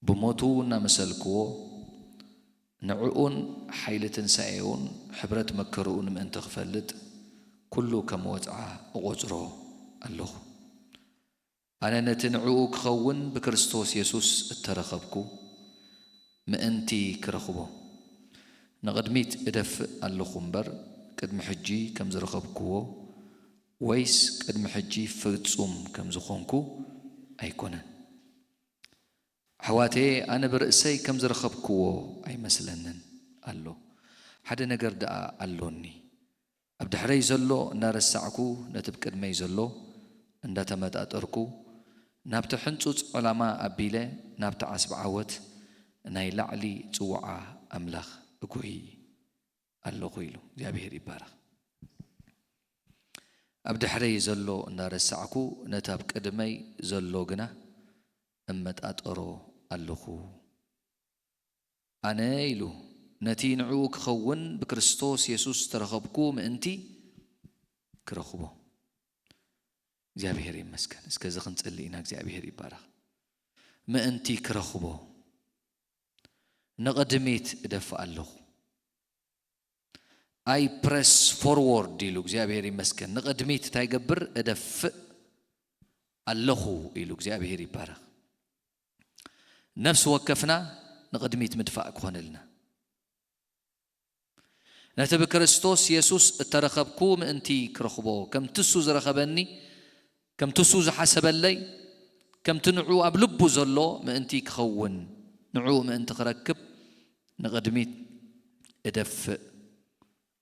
ብሞቱ እናመሰልክዎ፣ ንዕኡን ሓይሊ ትንሳኤኡን ሕብረት መከርኡን ምእንቲ ክፈልጥ፣ ኩሉ ከም ወጽዓ እቖጽሮ ኣለኹ። ኣነ ነቲ ንዕኡ ክኸውን ብክርስቶስ የሱስ እተረኸብኩ ምእንቲ ክረኽቦ፣ ንቕድሚት እደፍእ ኣለኹ እምበር፣ ቅድሚ ሕጂ ከም ዝረኸብክዎ ወይስ ቅድሚ ሕጂ ፍጹም ከም ዝኾንኩ ኣይኮነን። ኣሕዋተየ፣ ኣነ ብርእሰይ ከም ዝረኸብክዎ ኣይመስለንን ኣሎ። ሓደ ነገር ደኣ ኣሎኒ። ኣብ ድሕረይ ዘሎ እናረሳዕኩ፣ ነቲ ብቅድመይ ዘሎ እንዳተመጣጠርኩ፣ ናብቲ ሕንጹጽ ዕላማ ኣቢለ፣ ናብቲ ዓስቢ ዓወት ናይ ላዕሊ ጽውዓ ኣምላኽ እጉሂ ኣለኹ ኢሉ። እግዚኣብሔር ይባረኽ። ኣብ ድሕረይ ዘሎ እናረሳዕኩ፣ ነቲ ኣብ ቅድመይ ዘሎ ግና እመጣጠሮ ኣለኹ። ኣነ ኢሉ፣ ነቲ ንዕኡ ክኸውን ብክርስቶስ የሱስ ዝተረኸብኩ ምእንቲ ክረኽቦ። እግዚኣብሔር ይመስገን። እስከ እዚ ክንጽሊ ኢና። እግዚኣብሔር ይባረኽ። ምእንቲ ክረኽቦ ንቕድሚት እደፍእ ኣለኹ። I press forward ኢሉ። እግዚኣብሔር ይመስገን። ንቕድሚት እንታይ ገብር? እደፍእ ኣለኹ ኢሉ። እግዚኣብሔር ይባረኽ። ነፍሲ ወከፍና ንቕድሚት ምድፋእ ክኾነልና፣ ነቲ ብክርስቶስ የሱስ እተረኸብኩ ምእንቲ ክረኽቦ፣ ከምቲ እሱ ዝረኸበኒ፣ ከምቲ እሱ ዝሓሰበለይ፣ ከምቲ ንዑ ኣብ ልቡ ዘሎ ምእንቲ ክኸውን፣ ንዑ ምእንቲ ክረክብ ንቕድሚት እደፍእ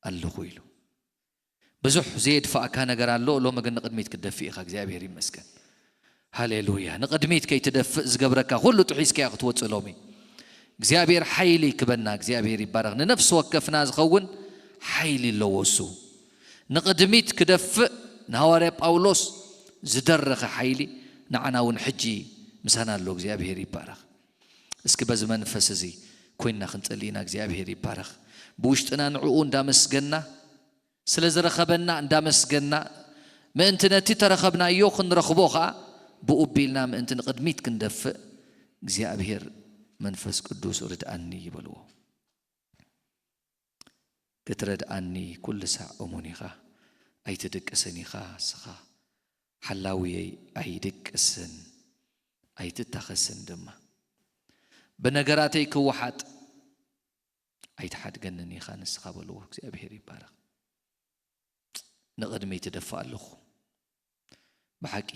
ኣለኹ ኢሉ። ብዙሕ ዘየድፋእካ ነገር ኣሎ፣ ሎሚ ግን ንቕድሚት ክትደፍእ ኢኻ። እግዚኣብሔር ይመስገን። ሃሌሉያ። ንቕድሚት ከይትደፍእ ዝገብረካ ኩሉ ጥሒስካዮ ክትወጽእ ሎሚ። እግዚኣብሔር ሓይሊ ክበና። እግዚኣብሔር ይባረኽ። ንነፍሲ ወከፍና ዝኸውን ሓይሊ ኣለዎ እሱ። ንቕድሚት ክደፍእ ንሃዋርያ ጳውሎስ ዝደረኸ ሓይሊ ንዓና እውን ሕጂ ምሳና ኣሎ። እግዚኣብሔር ይባረኽ። እስኪ በዚ መንፈስ እዚ ኮይንና ክንጸሊ ኢና። እግዚኣብሔር ይባረኽ። ብውሽጥና ንዕኡ እንዳመስገና፣ ስለ ዝረኸበና እንዳመስገና፣ ምእንቲ ነቲ ተረኸብናዮ ክንረኽቦ ኸኣ ብኡ ቢልና ምእንቲ ንቕድሚት ክንደፍእ እግዚኣብሔር መንፈስ ቅዱስ ርድኣኒ ይበልዎ። ክትረድኣኒ ኩሉ ሳዕ እሙን ኢኻ። ኣይትድቅስን ኢኻ እስኻ። ሓላውየይ ኣይድቅስን፣ ኣይትታኸስን ድማ። ብነገራተይ ክወሓጥ ኣይትሓድገንን ኢኻ ንስኻ በልዎ። እግዚኣብሔር ይባረኽ። ንቕድሚት እደፍእ ኣለኹ። ብሓቂ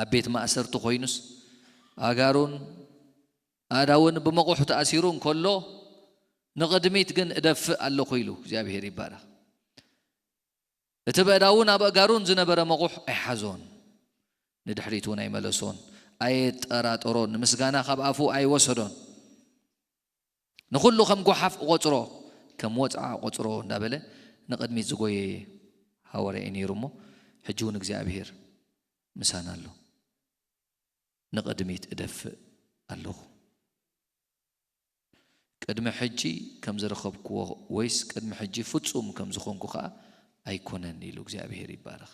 ኣብ ቤት ማእሰርቲ ኮይኑስ ኣጋሩን ኣእዳውን ብመቑሕ ተኣሲሩ እንከሎ፣ ንቕድሚት ግን እደፍእ ኣለኹ ኢሉ። እግዚኣብሔር ይባረኽ። እቲ በእዳውን ኣብ ኣእጋሩን ዝነበረ መቑሕ ኣይሓዞን፣ ንድሕሪት እውን ኣይመለሶን፣ ኣየጠራጠሮን፣ ንምስጋና ካብ ኣፉ ኣይወሰዶን። ንኹሉ ከም ጓሓፍ እቖጽሮ፣ ከም ወጽዓ እቖጽሮ እንዳበለ ንቕድሚት ዝጎየ ሃዋርያ እዩ ነይሩ እሞ፣ ሕጂ እውን እግዚኣብሔር ምሳና ኣሎ። ንቕድሚት እደፍእ ኣለኹ። ቅድሚ ሕጂ ከም ዝረኸብክዎ ወይስ ቅድሚ ሕጂ ፍጹም ከም ዝኾንኩ ኸኣ ኣይኮነን ኢሉ። እግዚኣብሔር ይባረኽ።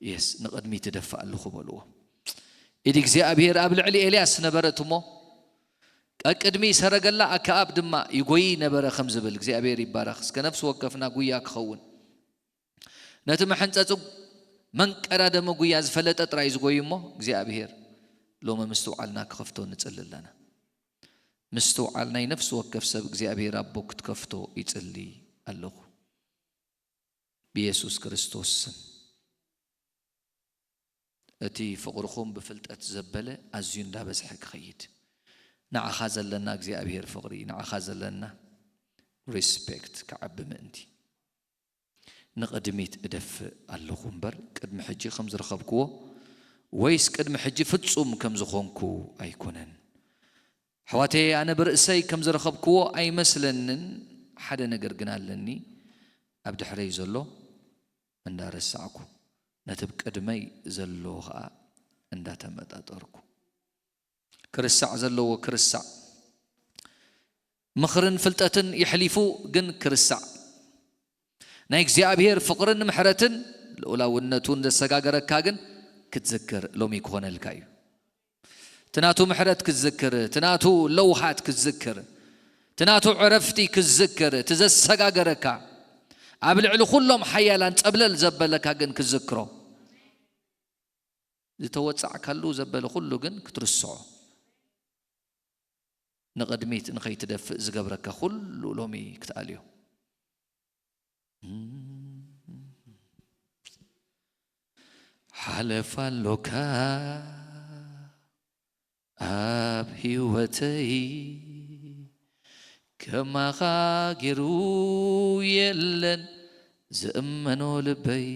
የስ፣ ንቕድሚት እደፍእ ኣለኹ በልዎ። ኢድ እግዚኣብሔር ኣብ ልዕሊ ኤልያስ ነበረት እሞ፣ ቀቅድሚ ሰረገላ ኣከኣብ ድማ ይጎይ ነበረ ከም ዝብል። እግዚኣብሔር ይባረኽ። እስከ ነፍሲ ወከፍና ጉያ ክኸውን፣ ነቲ መሐንጸጺ መንቀዳደሚ ጉያ ዝፈለጠ ጥራይ ዝጎይ እሞ፣ እግዚኣብሔር ሎሚ ምስትውዓልና ክኸፍቶ ንጽሊ ኣለና። ምስትውዓል ናይ ነፍሲ ወከፍ ሰብ እግዚኣብሔር ኣቦ ክትከፍቶ ይጽሊ ኣለኹ። ብየሱስ ክርስቶስ ስም። እቲ ፍቕርኹም ብፍልጠት ዘበለ ኣዝዩ እንዳበዝሐ ክኸይድ። ንዓኻ ዘለና እግዚኣብሔር ፍቕሪ፣ ንዓኻ ዘለና ሪስፔክት ክዓቢ ምእንቲ። ንቕድሚት እደፍእ ኣለኹ እምበር፣ ቅድሚ ሕጂ ከም ዝረኸብክዎ ወይስ ቅድሚ ሕጂ ፍጹም ከም ዝኾንኩ ኣይኮነን። ኣሕዋተየ፣ ኣነ ብርእሰይ ከም ዝረኸብክዎ ኣይመስለንን። ሓደ ነገር ግን ኣለኒ፣ ኣብ ድሕረይ ዘሎ እንዳረሳዕኩ፣ ነቲ ብቅድመይ ዘሎ ኸኣ እንዳተመጣጠርኩ። ክርሳዕ ዘለዎ ክርሳዕ፣ ምኽርን ፍልጠትን የሕሊፉ ግን ክርሳዕ፣ ናይ እግዚኣብሔር ፍቕርን ምሕረትን ልኡላውነቱን ዘሰጋገረካ ግን ክትዝክር ሎሚ ክኾነልካ እዩ። እቲ ናቱ ምሕረት ክትዝክር፣ እቲ ናቱ ለውሃት ክትዝክር፣ እቲ ናቱ ዕረፍቲ ክትዝክር፣ እቲ ዘሰጋገረካ፣ ኣብ ልዕሊ ኩሎም ሓያላን ጸብለል ዘበለካ ግን ክትዝክሮ። ዝተወጻዕካሉ ዘበለ ኩሉ ግን ክትርስዖ። ንቕድሚት ንኸይትደፍእ ዝገብረካ ኩሉ ሎሚ ክትኣልዮ። ሓለፋ ኣሎካ ኣብ ህይወተይ፣ ከማኻ ገይሩ የለን ዝእመኖ ልበይ።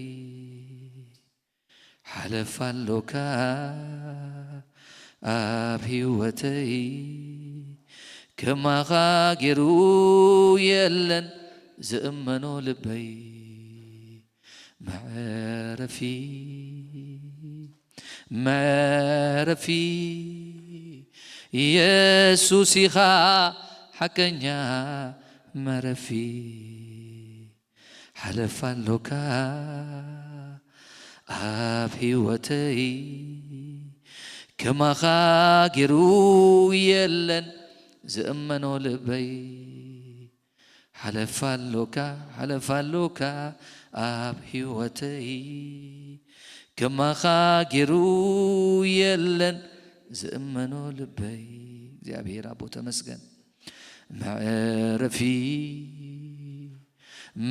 ሓለፋ ኣሎካ ኣብ ህይወተይ፣ ከማኻ ገይሩ የለን ዝእመኖ ልበይ። መዕረፊ፣ መዕረፊ፣ የሱስ ኢኻ ሓቀኛ መዕረፊ። ሓለፋ ኣሎካ ኣብ ህይወተይ፣ ከማኻ ገይሩ የለን ዝእመኖ ልበይ። ሓለፋ ኣሎካ፣ ሓለፋ ኣሎካ ኣብ ህይወተይ፣ ከማኻ ገይሩ የለን ዝእመኖ ልበይ። እግዚኣብሔር ኣቦ ተመስገን። መዕረፊ፣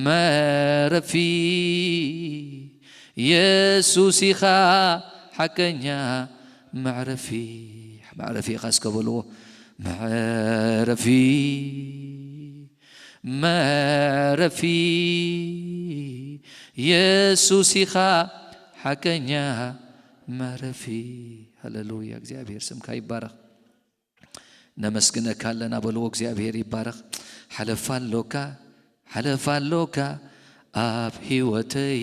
መዕረፊ፣ የሱስ ኢኻ ሓቀኛ መዕረፊ። መዕረፊ ኢኻ እስከ በልዎ። መዕረፊ፣ መዕረፊ፣ የሱስ ኢኻ ሓቀኛ መዕረፊ። ሃሌሉያ፣ እግዚኣብሔር ስምካ ይባረኽ። ነመስግነካ ኣለና በልዎ። እግዚኣብሔር ይባረኽ። ሓለፋ ኣሎካ፣ ሓለፋ ኣሎካ ኣብ ህይወተይ፣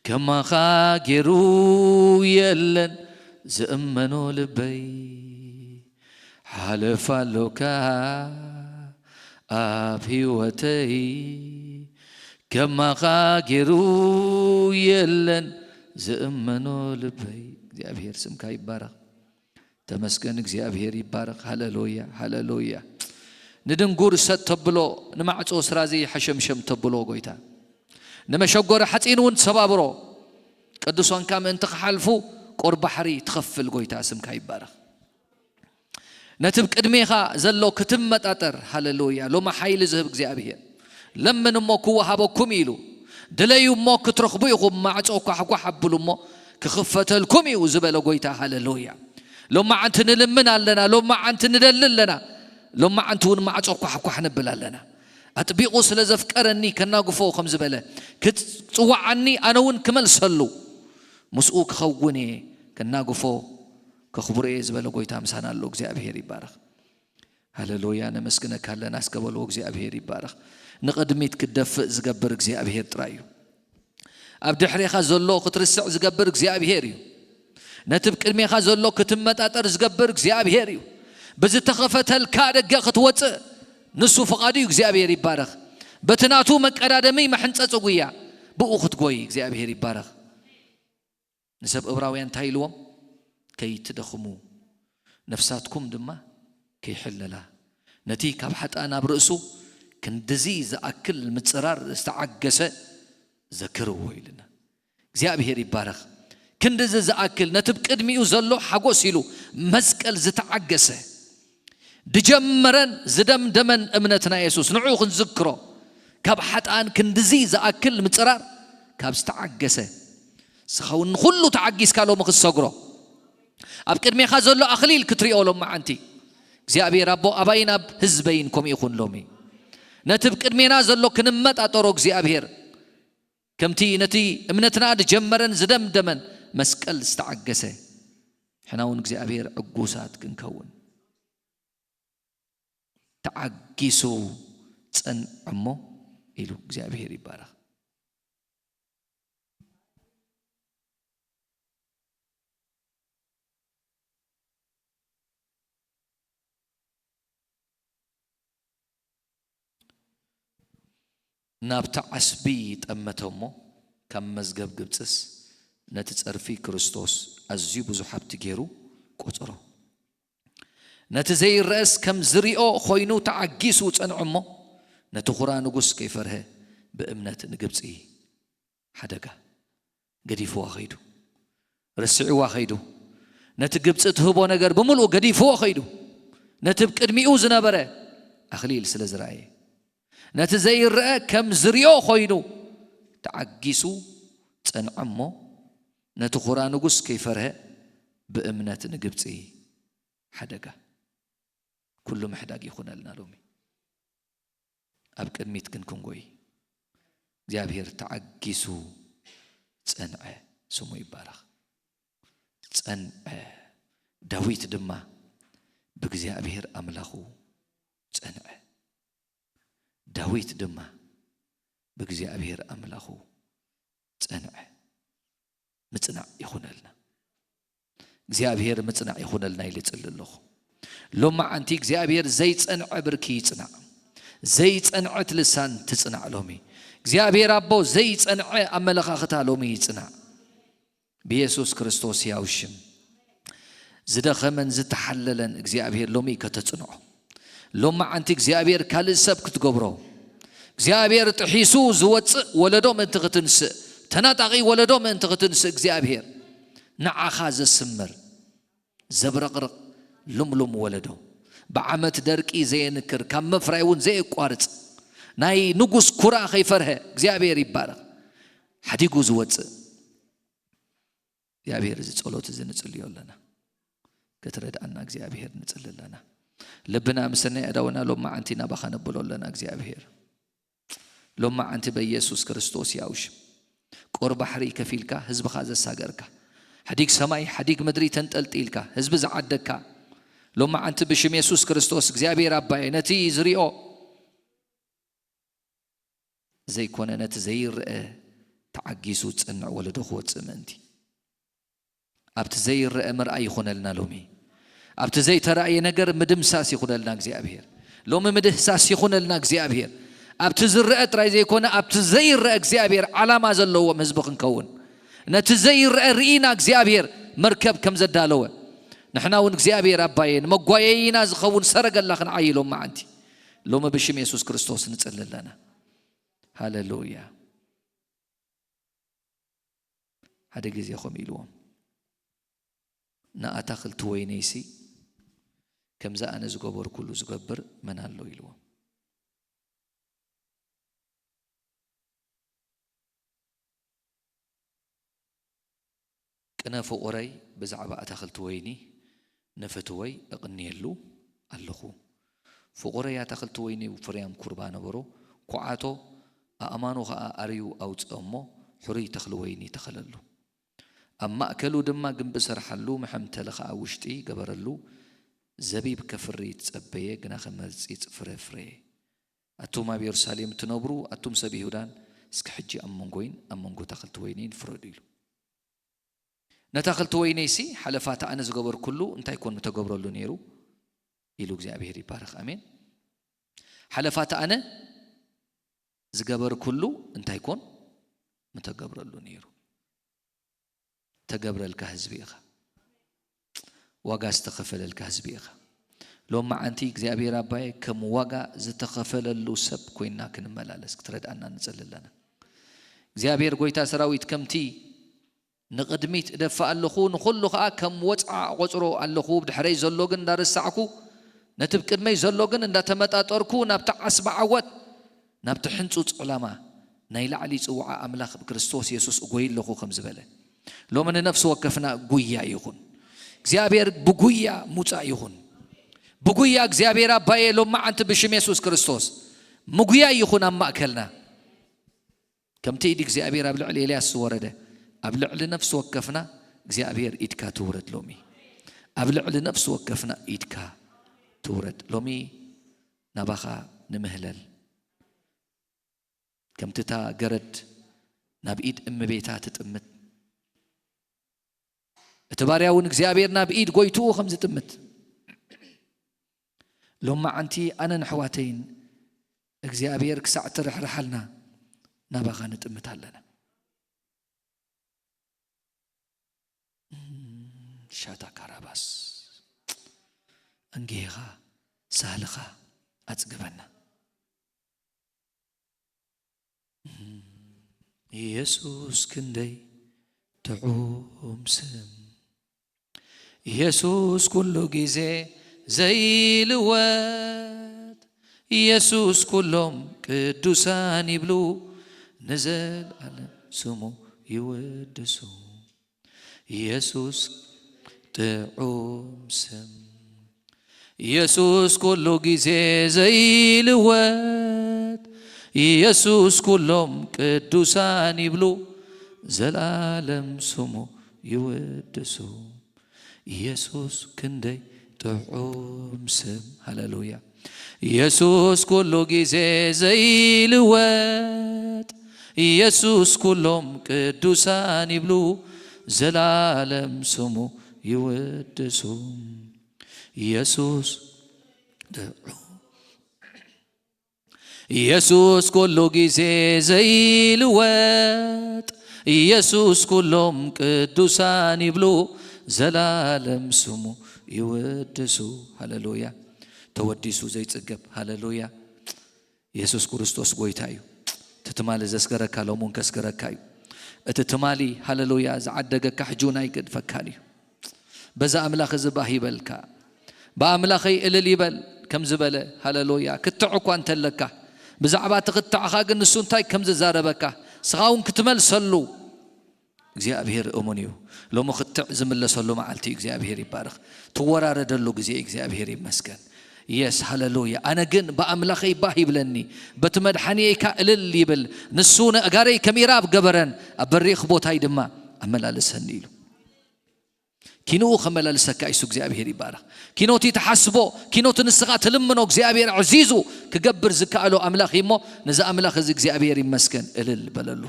ከማኻ ገይሩ የለን ዝእመኖ ልበይ። ሓለፋ ኣሎካ ኣብ ህይወተይ፣ ከማኻ ገይሩ የለን ዝእመኖ ልበይ። እግዚኣብሔር ስምካ ይባረኽ። ተመስገን፣ እግዚኣብሔር ይባረኽ። ሃሌሉያ፣ ሃሌሉያ። ንድንጉር ሰጥ ተብሎ፣ ንማዕጾ ስራዚ ሓሸምሸም ተብሎ ጎይታ። ንመሸጎሪ ሓጺን እውን ትሰባብሮ። ቅዱሳንካ ምእንቲ ክሓልፉ ቁር ባሕሪ ትኸፍል ጎይታ ስምካ ይባረኽ። ነቲ ብ ቅድሜኻ ዘሎ ክትመጣጠር፣ ሃሌሉያ። ሎማ ሓይሊ ዝህብ እግዚኣብሔር። ለምን እሞ ክወሃበኩም ኢሉ፣ ድለዩ እሞ ክትረኽቡ ኢኹም፣ ማዕጾ ኳሕኳሕ ኣብሉ እሞ ክኽፈተልኩም እዩ ዝበለ ጎይታ፣ ሃሌሉያ። ሎማዓንቲ ንልምን ኣለና፣ ሎማዓንቲ ንደሊ ኣለና፣ ሎማዓንቲ እውን ማዕጾ ኳሕኳሕ ንብል ኣለና። ኣጥቢቑ ስለ ዘፍቀረኒ ከናግፎ ከም ዝበለ፣ ክጽውዓኒ ኣነ እውን ክመልሰሉ፣ ምስኡ ክኸውን እየ፣ ከናግፎ ከኽብሮ እየ ዝበለ ጎይታ ምሳና ኣሎ። እግዚኣብሔር ይባረኽ። ሃሌሉያ፣ ነመስግነካ ኣለና እስከ በልዎ። እግዚኣብሔር ይባረኽ። ንቕድሚት ክትደፍእ ዝገብር እግዚኣብሔር ጥራይ እዩ። ኣብ ድሕሬኻ ዘሎ ክትርስዕ ዝገብር እግዚኣብሔር እዩ። ነቲ ብ ቅድሜኻ ዘሎ ክትመጣጠር ዝገብር እግዚኣብሔር እዩ። ብዝተኸፈተልካ ደገ ክትወጽእ ንሱ ፍቓዱ እዩ። እግዚኣብሔር ይባረኽ። በቲ ናቱ መቀዳደሚ መሕንጸጺ ጉያ ብኡ ክትጎይ እግዚኣብሔር ይባረኽ። ንሰብ እብራውያን እንታይ ኢልዎም? "ከይትደኽሙ፣ ነፍሳትኩም ድማ ከይሕለላ፣ ነቲ ካብ ሓጥኣ ናብ ርእሱ ክንድዚ ዝኣክል ምጽራር ዝተዓገሰ ዘክርዎ" ኢልና። እግዚኣብሔር ይባረኽ። ክንድዚ ዝኣክል ነቲ ብ ቅድሚኡ ዘሎ ሓጎስ ኢሉ መስቀል ዝተዓገሰ፣ ዝጀመረን ዝደምደመን እምነትና የሱስ ንዕኡ ክንዝክሮ፣ ካብ ሓጥኣን ክንድዚ ዝኣክል ምጽራር ካብ ዝተዓገሰ፣ ንስኻ እውን ንኹሉ ተዓጊስካ ሎሚ ክትሰግሮ፣ ኣብ ቅድሜኻ ዘሎ ኣኽሊል ክትሪኦ ሎማዓንቲ። እግዚኣብሔር ኣቦ፣ ኣባይን ኣብ ህዝበይን ከምኡ ይኹን ሎሚ። ነቲ ብ ቅድሜና ዘሎ ክንመጣጠሮ እግዚኣብሔር፣ ከምቲ ነቲ እምነትና ዝጀመረን ዝደምደመን መስቀል ዝተዓገሰ፣ ሕና እውን እግዚኣብሔር ዕጉሳት ክንከውን። ተዓጊሱ ጸንዕ እሞ ኢሉ እግዚኣብሔር ይባረኽ። ናብቲ ዓስቢ ጠመተ እሞ፣ ካብ መዝገብ ግብጽስ ነቲ ጸርፊ ክርስቶስ ኣዝዩ ብዙሕ ሃብቲ ገይሩ ቆጸሮ። ነቲ ዘይረኣስ ከም ዝሪኦ ኮይኑ ተዓጊሱ ጸንዐ እሞ፣ ነቲ ኹራ ንጉስ ከይፈርሀ ብእምነት ንግብጺ ሓደጋ። ገዲፍዋ ኸይዱ። ረሲዕዋ ኸይዱ። ነቲ ግብጺ ትህቦ ነገር ብምሉእ ገዲፍዎ ኸይዱ። ነቲ ብቅድሚኡ ዝነበረ ኣኽሊል ስለ ዝረኣየ። ነቲ ዘይረአ ከም ዝሪኦ ኾይኑ ተዓጊሱ ጸንዐ እሞ፣ ነቲ ኹራ ንጉስ ከይፈርሀ ብእምነት ንግብጺ ሓደጋ። ኩሉ ምሕዳግ ይኹነልና ሎሚ። ኣብ ቅድሚት ግን ክንጎይ። እግዚኣብሔር ተዓጊሱ ጸንዐ፣ ስሙ ይባረኽ። ጸንዐ። ዳዊት ድማ ብእግዚኣብሔር ኣምላኹ ጸንዐ። ዳዊት ድማ ብእግዚኣብሔር ኣምላኹ ጸንዐ። ምጽናዕ ይኹነልና። እግዚኣብሔር ምጽናዕ ይኹነልና ኢለ እጽሊ ኣለኹ። ሎማዓንቲ እግዚኣብሔር ዘይጸንዐ ብርኪ ይጽናዕ። ዘይጸንዐት ልሳን ትጽናዕ ሎሚ። እግዚኣብሔር ኣቦ ዘይጸንዐ ኣመለኻኽታ ሎሚ ይጽናዕ። ብየሱስ ክርስቶስ ያው ሽም ዝደኸመን ዝተሓለለን እግዚኣብሔር ሎሚ ከተጽንዖ። ሎማዓንቲ እግዚኣብሔር ካልእ ሰብ ክትገብሮ። እግዚኣብሔር ጥሒሱ ዝወጽእ ወለዶ ምእንቲ ክትንስእ፣ ተናጣቒ ወለዶ ምእንቲ ክትንስእ እግዚኣብሔር ንዓኻ ዘስምር ዘብረቕርቕ ልምሉም ወለዶ፣ ብዓመት ደርቂ ዘየንክር፣ ካብ ምፍራይ እውን ዘየቋርጽ፣ ናይ ንጉስ ኩራ ከይፈርሀ እግዚኣብሔር ይባረኽ። ሓዲጉ ዝወጽእ እግዚኣብሔር እዚ ጸሎት እዚ ንጽልዮ ኣለና። ክትረድኣና እግዚኣብሔር ንጽሊ ኣለና። ልብና ምስ ናይ ኣእዳውና ሎማዓንቲ ናባኻ ነብሎ ኣለና እግዚኣብሔር። ሎማዓንቲ በኢየሱስ ክርስቶስ ያው ሽም ቁር ባሕሪ ከፊልካ ህዝብኻ ዘሳገርካ፣ ሓዲግ ሰማይ ሓዲግ ምድሪ ተንጠልጢልካ ህዝቢ ዝዓደግካ፣ ሎማዓንቲ ብሽም የሱስ ክርስቶስ እግዚኣብሔር ኣባየ ነቲ ዝሪኦ ዘይኮነ ነቲ ዘይረአ ተዓጊሱ ዝጸንዕ ወለዶ ክወጽእ ምእንቲ። ኣብቲ ዘይረአ ምርኣይ ይኹነልና ሎሚ። ኣብቲ ዘይተራእየ ነገር ምድምሳስ ይኹነልና እግዚኣብሔር። ሎሚ ምድህሳስ ይኹነልና እግዚኣብሔር። ኣብቲ ዝረአ ጥራይ ዘይኮነ ኣብቲ ዘይረአ እግዚኣብሔር ዓላማ ዘለዎም ህዝቢ ክንከውን። ነቲ ዘይረአ ርኢና እግዚኣብሔር መርከብ ከም ዘዳለወ። ንሕና እውን እግዚኣብሔር ኣባየ ንመጓየይና ዝኸውን ሰረገላ ክንዓይ ሎማዓንቲ። ሎሚ ብሽም የሱስ ክርስቶስ ንጽሊ ኣለና። ሃሌሉያ። ሓደ ግዜ ከምኡ ኢልዎም፣ "ንኣታኽልቲ ወይነይሲ ከምዚ ኣነ ዝገበርኩሉ ዝገብር መን ኣሎ?" ኢልዎም። ቅነ ፍቑረይ ብዛዕባ ኣታኽልቲ ወይኒ ንፍትወይ እቕንየሉ ኣለኹ። ፍቑረይ ኣታኽልቲ ወይኒ ፍርያም ኩርባ ነበሮ፣ ኩዓቶ ኣእማኑ ኸኣ ኣርዩ ኣውጽአ እሞ ሕሩይ ተኽሊ ወይኒ ተኸለሉ። ኣብ ማእከሉ ድማ ግምቢ ሰርሓሉ፣ መሐምተሊ ኸኣ ውሽጢ ገበረሉ። ዘቢብ ከፍሪ ተጸበየ፣ ግናኸ መርጺጽ ፍረ ፍረየ። ኣቱም ኣብ የሩሳሌም እትነብሩ፣ ኣቱም ሰብ ይሁዳን፣ እስከ ሕጂ ኣብ መንጎይን ኣብ መንጎ ኣታኽልቲ ወይነይን ፍረዱ ኢሉ። ነታ ክልተ ወይነይሲ ሓለፋ እታ ኣነ ዝገበርኩሉ እንታይ ኮን ምተገብረሉ ነይሩ? ኢሉ እግዚኣብሔር ይባረኽ። ኣሜን። ሓለፋ እታ ኣነ ዝገበርኩሉ እንታይ ኮን ምተገብረሉ ነይሩ? ተገብረልካ ህዝቢ ኢኻ። ዋጋ ዝተኸፈለልካ ህዝቢ ኢኻ። ሎማዓንቲ እግዚኣብሔር ኣባየ ከም ዋጋ ዝተኸፈለሉ ሰብ ኮይንና ክንመላለስ ክትረድኣና ንጽሊ ኣለና። እግዚኣብሔር ጎይታ ሰራዊት ከምቲ ንቕድሚት እደፍእ ኣለኹ፣ ንኹሉ ኸኣ ከም ወጽዓ እቖጽሮ ኣለኹ። ብድሕረይ ዘሎ ግን እንዳረሳዕኩ፣ ነቲ ብቅድመይ ዘሎ ግን እንዳተመጣጠርኩ፣ ናብቲ ዓስቢ ዓወት፣ ናብቲ ሕንጹጽ ዕላማ ናይ ላዕሊ ጽውዓ ኣምላኽ ብክርስቶስ የሱስ እጎይ ኣለኹ ከም ዝበለ፣ ሎሚ ንነፍሲ ወከፍና ጉያ ይኹን። እግዚኣብሔር ብጉያ ሙጻእ ይኹን። ብጉያ እግዚኣብሔር ኣባየ ሎማዓንቲ ብሽም የሱስ ክርስቶስ ምጉያይ ይኹን ኣብ ማእከልና። ከምቲ ኢድ እግዚኣብሔር ኣብ ልዕሊ ኤልያስ ዝወረደ፣ ኣብ ልዕሊ ነፍሲ ወከፍና እግዚኣብሔር ኢድካ ትውረድ ሎሚ። ኣብ ልዕሊ ነፍሲ ወከፍና ኢድካ ትውረድ ሎሚ። ናባኻ ንምህለል። ከምቲ እታ ገረድ ናብ ኢድ እመቤታ ትጥምት፣ እቲ ባርያ እውን እግዚኣብሔር ናብ ኢድ ጎይትኡ ከም ዝጥምት፣ ሎማዓንቲ ኣነን ኣሕዋተይን እግዚኣብሔር ክሳዕ ትርሕርሓልና ናባኻ ንጥምት ኣለና። ሻታ ካራባስ። ኣንጊህኻ ሳህልኻ ኣጽግበና። ኢየሱስ ክንደይ ጥዑም ስም፣ ኢየሱስ ኩሉ ግዜ ዘይልወጥ፣ ኢየሱስ ኩሎም ቅዱሳን ይብሉ፣ ንዘልኣለም ስሙ ይውድሱ። ኢየሱስ ጥዑም ስም፣ ኢየሱስ ኩሉ ግዜ ዘይልወጥ፣ ኢየሱስ ኩሎም ቅዱሳን ይብሉ፣ ዘላለም ስሙ ይውድሱ። ኢየሱስ ክንደይ ጥዑም ስም። ሃሌሉያ። ኢየሱስ ኩሉ ግዜ ዘይልወጥ፣ ኢየሱስ ኩሎም ቅዱሳን ይብሉ፣ ዘላለም ስሙ ይውድሱ። ኢየሱስ ጥዑም፣ ኢየሱስ ኩሉ ግዜ ዘይልወጥ፣ ኢየሱስ ኩሎም ቅዱሳን ይብሉ፣ ዘላለም ስሙ ይውድሱ። ሃሌሉያ። ተወዲሱ ዘይጽገብ። ሃሌሉያ። ኢየሱስ ክርስቶስ ጎይታ እዩ። እቲ ትማሊ ዘስገረካ ሎሚ እውን ከስገረካ እዩ። እቲ ትማሊ፣ ሃሌሉያ፣ ዝዓደገካ ሕጂ እውን ኣይገድፈካን እዩ። በዛ ኣምላኽ እዚ ባህ ይበልካ። ብኣምላኸይ እልል ይበል ከም ዝበለ፣ ሃሌሉያ፣ ክትዕ እኳ እንተለካ፣ ብዛዕባ እቲ ክትዕኻ ግን ንሱ እንታይ ከም ዝዛረበካ፣ ንስኻ እውን ክትመልሰሉ እግዚኣብሔር እሙን እዩ። ሎሚ ክትዕ ዝምለሰሉ መዓልቲ እዩ። እግዚኣብሔር ይባረኽ። ትወራረደሉ ግዜ እዩ። እግዚኣብሔር ይመስገን። የስ፣ ሃሌሉያ። ኣነ ግን ብኣምላኸይ ባህ ይብለኒ፣ በቲ መድሓኒየይ ከኣ እልል ይብል። ንሱ ነእጋረይ ከም ኢራብ ገበረን፣ ኣብ በሪኽ ቦታይ ድማ ኣመላለሰኒ ኢሉ። ኪንኡ ከመላልሰካ እዩ እግዚኣብሔር ይባረኽ። ኪኖቲ ትሓስቦ፣ ኪኖቲ ንስኻ ትልምኖ እግዚኣብሔር ዕዚዙ ክገብር ዝከኣሎ ኣምላኽ እዩ እሞ፣ ነዚ ኣምላኽ እዚ እግዚኣብሔር ይመስገን። እልል በለሉ፣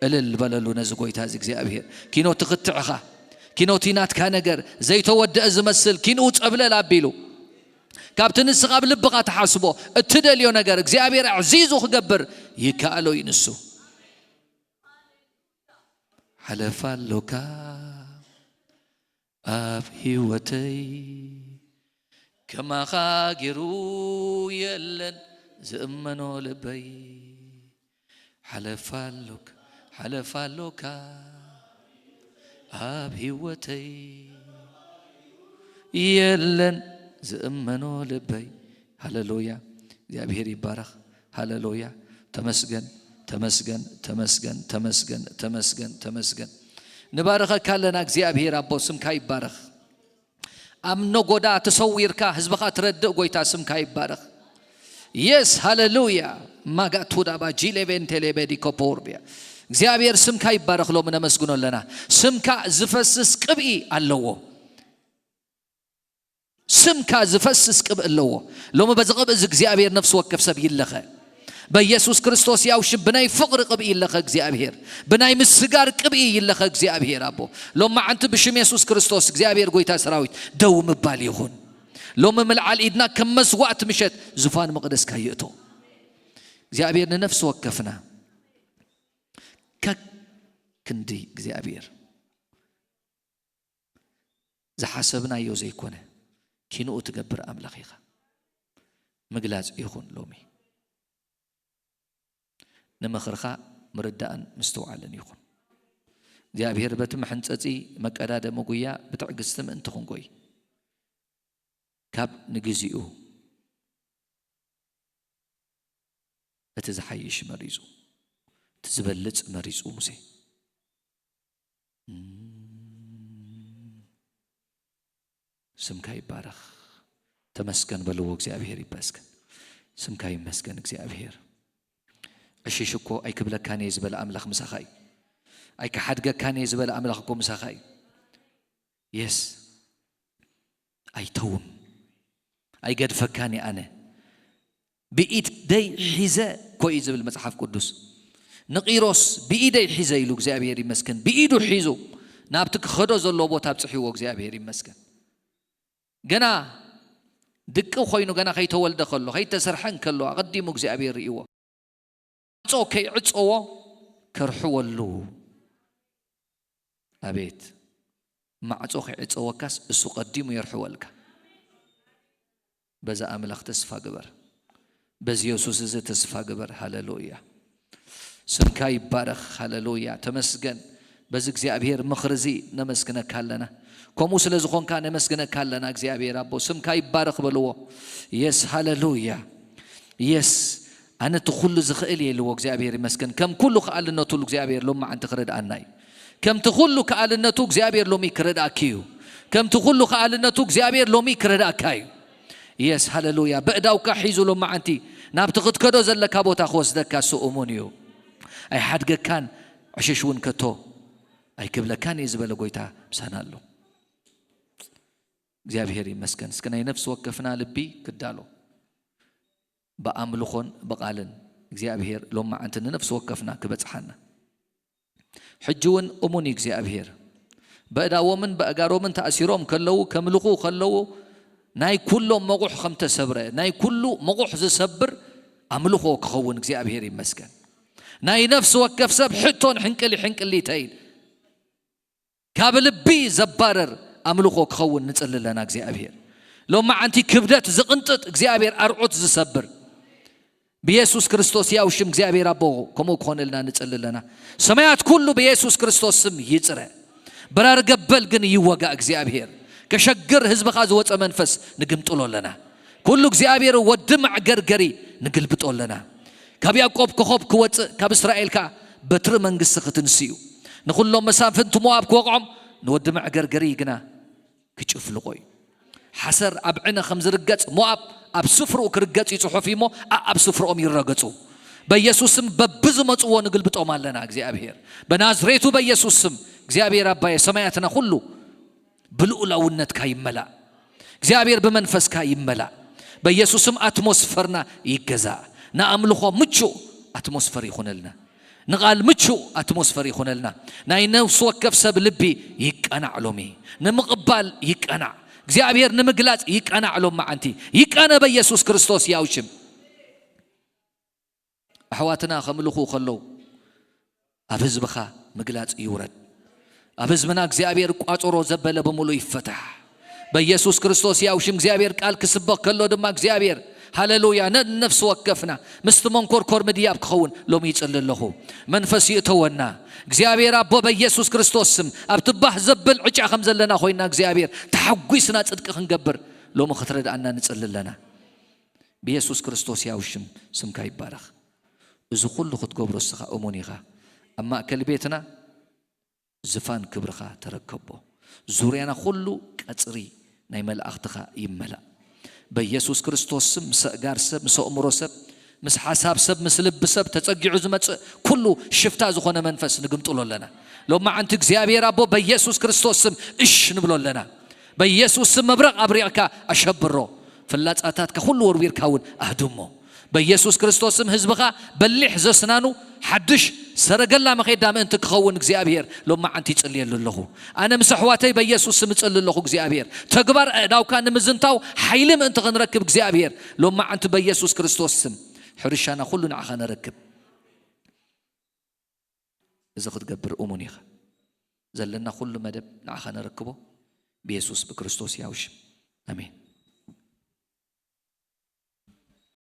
እልል በለሉ ነዚ ጎይታ እዚ እግዚኣብሔር። ኪኖቲ ክትዕኻ፣ ኪኖቲ ናትካ ነገር ዘይተወደአ ዝመስል ኪንኡ ጸብለል ኣቢሉ፣ ካብቲ ንስኻ ኣብ ልብኻ ትሓስቦ እትደልዮ ነገር እግዚኣብሔር ዕዚዙ ክገብር ይከኣሎ እዩ ንሱ። ሓለፋ ኣሎካ ኣብ ህይወተይ፣ ከማኻ ገይሩ የለን ዝእመኖ ልበይ። ሓለፋ ኣሎካ፣ ሓለፋ ኣሎካ ኣብ ህይወተይ፣ የለን ዝእመኖ ልበይ። ሃሌሉያ። እግዚኣብሔር ይባረኽ። ሃሌሉያ። ተመስገን፣ ተመስገን፣ ተመስገን፣ ተመስገን፣ ተመስገን፣ ተመስገን። ንባርኸካ ኣለና እግዚኣብሔር ኣቦ፣ ስምካ ይባረኽ። ኣብ ነጎዳ ተሰዊርካ ህዝብኻ ትረድእ ጎይታ፣ ስምካ ይባረኽ። የስ፣ ሃሌሉያ። ማጋቱዳ ባጂሌ ቬንቴሌ ቤዲኮፖርቢያ። እግዚኣብሔር ስምካ ይባረኽ። ሎሚ ነመስግኖ ኣለና። ስምካ ዝፈስስ ቅብኢ ኣለዎ። ስምካ ዝፈስስ ቅብኢ ኣለዎ። ሎሚ በዚ ቅብኢ እዚ እግዚኣብሔር ነፍሲ ወከፍ ሰብ ይለኸ። በኢየሱስ ክርስቶስ ያው ሽም ብናይ ፍቕሪ ቅብኢ ይለኸ እግዚኣብሔር። ብናይ ምስጋር ቅብኢ ይለኸ እግዚኣብሔር ኣቦ። ሎሚ መዓንቲ ብሽም የሱስ ክርስቶስ እግዚኣብሔር ጎይታ ሰራዊት ደው ምባል ይኹን። ሎሚ ምልዓል ኢድና ከም መስዋዕቲ ምሸት ዙፋን መቕደስካ ይእቶ። እግዚኣብሔር ንነፍሲ ወከፍና ከክንዲ እግዚኣብሔር ዝሓሰብናዮ ዘይኮነ ኪንኡ ትገብር ኣምላኽ ኢኻ። ምግላጽ ይኹን ሎሚ ንምኽርኻ ምርዳእን ምስትውዓልን ይኹን። እግዚኣብሔር በቲ መሕንጸጺ መቀዳደሚ ጉያ ብትዕግስቲ ምእንቲ ክንጎይ ካብ ንግዚኡ እቲ ዝሓይሽ መሪጹ፣ እቲ ዝበልጽ መሪጹ ሙሴ። እም፣ ስምካ ይባረኽ። ተመስገን በልዎ፣ እግዚኣብሔር ይመስገን። ስምካ ይመስገን እግዚኣብሔር። ዕሽሽ እኮ ኣይክብለካን እየ ዝበለ ኣምላኽ ምሳኻ እዩ። ኣይክሓድገካን እየ ዝበለ ኣምላኽ እኮ ምሳኻ እዩ። የስ፣ ኣይተውም፣ ኣይገድፈካን እየ ኣነ። ብኢደይ ሒዘ እኮ እዩ ዝብል መጽሓፍ ቅዱስ። ንቂሮስ ብኢደይ ሒዘ ኢሉ እግዚኣብሔር ይመስገን። ብኢዱ ሒዙ ናብቲ ክኸዶ ዘለዎ ቦታ ኣብጽሕዎ እግዚኣብሔር ይመስገን። ገና ድቂ ኮይኑ፣ ገና ከይተወልደ ከሎ፣ ከይተሰርሐ እንከሎ ኣቐዲሙ እግዚኣብሔር ርእይዎ። ማዕጾ ከይዕጸዎ ከርሕወሉ። ኣቤት፣ ማዕጾ ከይዕጸወካስ እሱ ቀዲሙ የርሕወልካ። በዚ ኣምላኽ ተስፋ ግበር። በዚ የሱስ እዚ ተስፋ ግበር። ሃለሉያ። ስምካ ይባረኽ። ሃለሉያ። ተመስገን። በዚ እግዚኣብሔር ምኽሪ እዚ ነመስግነካ ኣለና። ከምኡ ስለ ዝኾንካ ነመስግነካ ኣለና እግዚኣብሔር ኣቦ። ስምካ ይባረኽ በልዎ። የስ፣ ሃለሉያ። የስ፣ ኣነ እቲ ኩሉ ዝኽእል እየ ኢልዎ እግዚኣብሔር ይመስገን። ከም ኩሉ ከኣልነቱ እግዚኣብሔር ሎማዓንቲ ክረድኣና እዩ። ከምቲ ኩሉ ከኣልነቱ እግዚኣብሔር ሎሚ ክረድኣኪ እዩ። ከምቲ ኩሉ ከኣልነቱ እግዚኣብሔር ሎሚ ክረድኣካ እዩ። የስ፣ ሃለሉያ። በእዳውካ ሒዙ ሎማዓንቲ ናብቲ ክትከዶ ዘለካ ቦታ ክወስደካ እሱ እሙን እዩ። ኣይሓድገካን፣ ዕሽሽ እውን ከቶ ኣይክብለካን እየ ዝበለ ጎይታ ምሳና ኣሎ። እግዚኣብሔር ይመስገን። እስኪ ናይ ነፍሲ ወከፍና ልቢ ክዳሎ። ብኣምልኾን ብቓልን እግዚኣብሔር ሎማዓንቲ ንነፍሲ ወከፍና ክበጽሓና። ሕጂ እውን እሙን እዩ እግዚኣብሔር። በእዳዎምን በእጋሮምን ተኣሲሮም ከለዉ፣ ከምልኹ ከለዉ፣ ናይ ኩሎም መቑሕ ከም ተሰብረ፣ ናይ ኩሉ መቑሕ ዝሰብር ኣምልኾ ክኸውን እግዚኣብሔር ይመስገን። ናይ ነፍሲ ወከፍ ሰብ ሕቶን ሕንቅሊ ሕንቅሊተይን ካብ ልቢ ዘባረር ኣምልኾ ክኸውን ንጽሊ ኣለና እግዚኣብሔር። ሎማዓንቲ ክብደት ዝቕንጥጥ እግዚኣብሔር ኣርዑት ዝሰብር ብየሱስ ክርስቶስ ያው ሽም እግዚኣብሔር ኣቦ ከምኡ ክኾነልና ንጽሊ ኣለና። ሰማያት ኩሉ ብየሱስ ክርስቶስ ስም ይጽረ። በራሪ ገበል ግን ይወጋ እግዚኣብሔር። ከሸግር ህዝብኻ ዝወጸ መንፈስ ንግምጥሎ ኣለና። ኩሉ እግዚኣብሔር ወዲ መዕገርገሪ ንግልብጦ ኣለና። ካብ ያዕቆብ ኮኸብ ክወጽእ፣ ካብ እስራኤል ከኣ በትሪ መንግስቲ ክትንስዩ፣ ንኹሎም መሳፍንቲ ሞኣብ ክወቕዖም፣ ንወዲ መዕገርገሪ ግና ክጭፍልቆ እዩ። ሓሰር ኣብ ዕነ ከም ዝርገጽ፣ ሞኣብ ኣብ ስፍርኡ ክርገጽ እዩ ጽሑፍ እዩሞ፣ ኣኣብ ስፍርኦም ይረገጹ። በኢየሱስ ስም በብዝመጽዎ ንግልብጦም ኣለና እግዚኣብሔር። በናዝሬቱ በኢየሱስ ስም እግዚኣብሔር ኣባየ ሰማያትና ኩሉ ብልኡላውነትካ ይመላእ። እግዚኣብሔር ብመንፈስካ ይመላእ። በኢየሱስ ስም ኣትሞስፈርና ይገዛእ። ንኣምልኾ ምቹእ ኣትሞስፈር ይኹነልና። ንቓል ምቹእ ኣትሞስፈር ይኹነልና። ናይ ነፍሲ ወከፍ ሰብ ልቢ ይቀናዕ ሎሚ። ንምቕባል ይቀናዕ። እግዚኣብሔር ንምግላጽ ይቀናዕ ሎማዓንቲ። ይቀነ በኢየሱስ ክርስቶስ ያው ሽም። ኣሕዋትና ከምልኹ ከለዉ ኣብ ህዝብኻ ምግላጽ ይውረድ። ኣብ ህዝብና እግዚኣብሔር ቋጸሮ ዘበለ ብምሉእ ይፈታሕ። በኢየሱስ ክርስቶስ ያው ሽም እግዚኣብሔር ቃል ክስበኽ ከሎ ድማ እግዚኣብሔር ሃሌሉያ ነነፍሲ ወከፍና ምስቲ መንኮርኮር ምድያብ ክኸውን ሎሚ ይጽሊ ኣለኹ። መንፈስ ይእተወና እግዚኣብሔር ኣቦ በኢየሱስ ክርስቶስ ስም ኣብቲ ባህ ዘብል ዕጫ ከም ዘለና ኮይና እግዚኣብሔር ተሓጒስና ጽድቂ ክንገብር ሎሚ ክትረድኣና ንጽሊ ኣለና። ብየሱስ ክርስቶስ ያው ሽም ስምካ ይባረኽ። እዚ ኩሉ ክትገብሮ እስኻ እሙን ኢኻ። ኣብ ማእከል ቤትና ዝፋን ክብርኻ ተረከቦ። ዙርያና ኩሉ ቀጽሪ ናይ መላእኽትኻ ይመላእ። በየሱስ ክርስቶስ ስም ምስ ኣእጋር ሰብ፣ ምስ ኣእምሮ ሰብ፣ ምስ ሓሳብ ሰብ፣ ምስ ልቢ ሰብ ተጸጊዑ ዝመጽእ ኩሉ ሽፍታ ዝኾነ መንፈስ ንግምጥሎ ኣለና። ሎማዓንቲ እግዚኣብሔር ኣቦ በየሱስ ክርስቶስ ስም እሽ ንብሎ ኣለና። በየሱስ ስም መብረቕ ኣብሪቕካ ኣሸብሮ። ፍላጻታትካ ኩሉ ወርዊርካ እውን ኣህድሞ። በየሱስ ክርስቶስ ስም ህዝብኻ በሊሕ ዘስናኑ ሓድሽ ሰረገላ መኼዳ ምእንቲ ክኸውን እግዚኣብሔር ሎማዓንቲ ይጽልየሉ ኣለኹ። ኣነ ምስ ኣሕዋተይ በየሱስ ስም እጽሊ ኣለኹ እግዚኣብሔር። ተግባር ኣእዳውካ ንምዝንታው ሓይሊ ምእንቲ ክንረክብ እግዚኣብሔር ሎማዓንቲ በየሱስ ክርስቶስ ስም ሕርሻና ኩሉ ንዓኻ ነረክብ። እዚ ክትገብር እሙን ኢኻ። ዘለና ኩሉ መደብ ንዓኻ ነረክቦ ብየሱስ ብክርስቶስ ያው ሽም ኣሜን።